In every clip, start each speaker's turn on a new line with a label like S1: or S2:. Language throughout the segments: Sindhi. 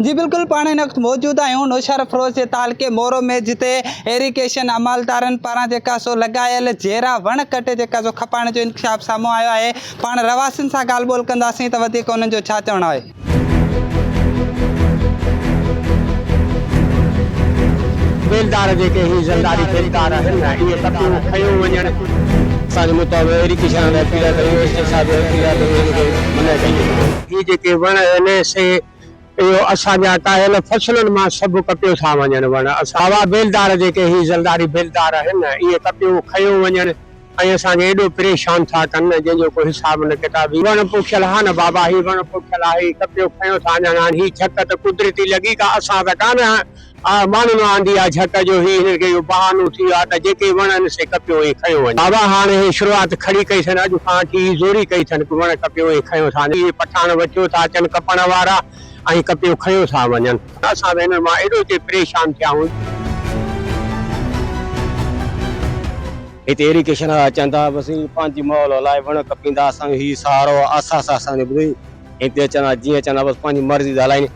S1: جي بلڪل پاڻ هن وقت موجود آهيون نوشهرفروز جي تعلقي مورو ۾ جتي ايريگيشن عملدارن پاران جيڪا سو لڳايل جيرا وڻ ڪٽي جيڪا سو کپائڻ جو انڪشاف سامهون آيو آهي پاڻ رهواسين سان ڳالهه ٻولهه ڪنداسين ته وڌيڪ انهن جو ڇا چوڻ آهي.
S2: بيلدار جيڪي هي زرداري بيلدار آهن نه اهي ڪپيون کنيو وڃڻ.
S3: اسان جي مطابق ايريگيشن لاء اپيل ڪيون ايس ڊي صاحب کي اپيل ڪيون هن کي منع ڪئي وڃي.
S2: هي جيڪي وڻ آهن سي اهو اسان جا ڪاهيل فصلن مان سڀ ڪپيو ٿا وڃن وڻ ساوا بيلدار جيڪي هي زرداري بيلدار آهن نه اهي ڪپيو کنيو وڃڻ ۽ اسان کي ايڏو پريشان ٿا ڪن نه جنهن جو ڪو حساب نه ڪتاب هي وڻ پوکيل ها نه بابا هي وڻ پوکيل آهي هي ڪپيو کنيو ٿا وڃن هاڻ هي جهڪ ته قدرتي لڳي ڪا اسان ته ڪانه ماڻهن آندي آ جهڪ جو هي هنن کي اهو بهانو ٿي ويو آ ته جيڪي وڻ آهن سي ڪپيو ۽ کنيو وڃي. بابا هاڻ هي شروعات کڙي ڪئي ٿن اڄ کان وٺي هي زوري ڪئي ٿن وڻ ڪپيو ۽ کنيو ٿا وڃن اهي پٺاڻ وٺيو ٿا اچن ڪپڻ وارا ۽ ڪپيو کنيو ٿا وڃن. اسان ته هنن مان ايڏو چئي پريشان ٿيا آهيون.
S3: هتي ايريگيشن وارا اچن ٿا بس ائين پنهنجي ماحول هلائي وڻ ڪپيندا اسان جو هي سهارو آ اساس آ اسان جو ٻڌئي هتي اچن ٿا جيئن اچن ٿا بس پنهنجي مرضي ٿا هلائين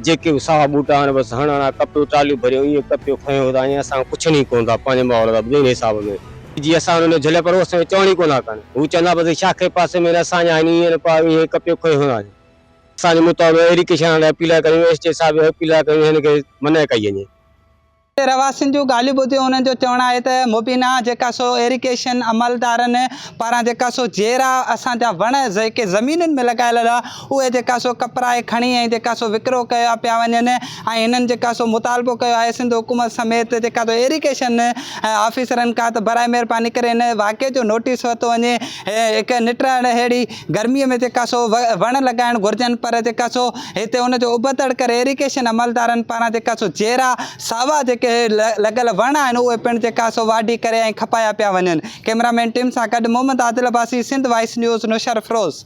S3: جيڪي به ساوا ٻوٽا آهن بس هڻڻ آ ڪپيو ٽراليون ڀريو ائين ڪپيو کنيو ٿا ائين اسان کان پڇن ئي ڪونه ٿا پنهنجي ماحول ٿا ٻڌئي هن حساب ۾ جي اسان انهن جو جهليا پر هو اسان کي چوڻ ئي ڪونه ٿا ڪن هو چوندا بس هي شاخي پاسي ۾ اسان جا آهن ائين نه پا ائين ڪپيو کنيو ٿا وڃن. اسان جي مطابق ايريگيشن لاء اپيل ڪيون ايس ڊي صاحب کي اپيل ڪيون هن کي منع ڪئي وڃي.
S1: رهواسين جون ڳالهيون ٻڌيون انهن جو چوڻ آهي ته مبينا جيڪا سو ايريگيشن عملدارن پاران جيڪا سو جيرا اسان جا وڻ جيڪي زمينن ۾ لڳايل هئا اهي جيڪا سو ڪپرائي کڻي ۽ جيڪا سو وڪرو ڪيا پيا وڃن ۽ هنن جيڪا سو مطالبو ڪيو آهي سنڌ حڪومت سميت جيڪا سو ايريگيشن آفيسرن کان ته برائي مهرباني ڪري هن واقعي جو نوٽيس ورتو وڃي هڪ نٽهڻ اهڙي گرمي ۾ جيڪا سو وڻ لڳائڻ گهرجن پر جيڪا سو هتي ان جو ابتڙ ڪري ايريگيشن عملدارن پاران جيڪا سو جيرا ساوا جيڪي لڳل وڻ آهن اهي پڻ جيڪا سو واڍي ڪري ۽ کپايا پيا وڃن ڪئميرا مين ٽيم سان گڏ محمد عادل عباسي سنڌ وائس نيوز نوشهروفيروز.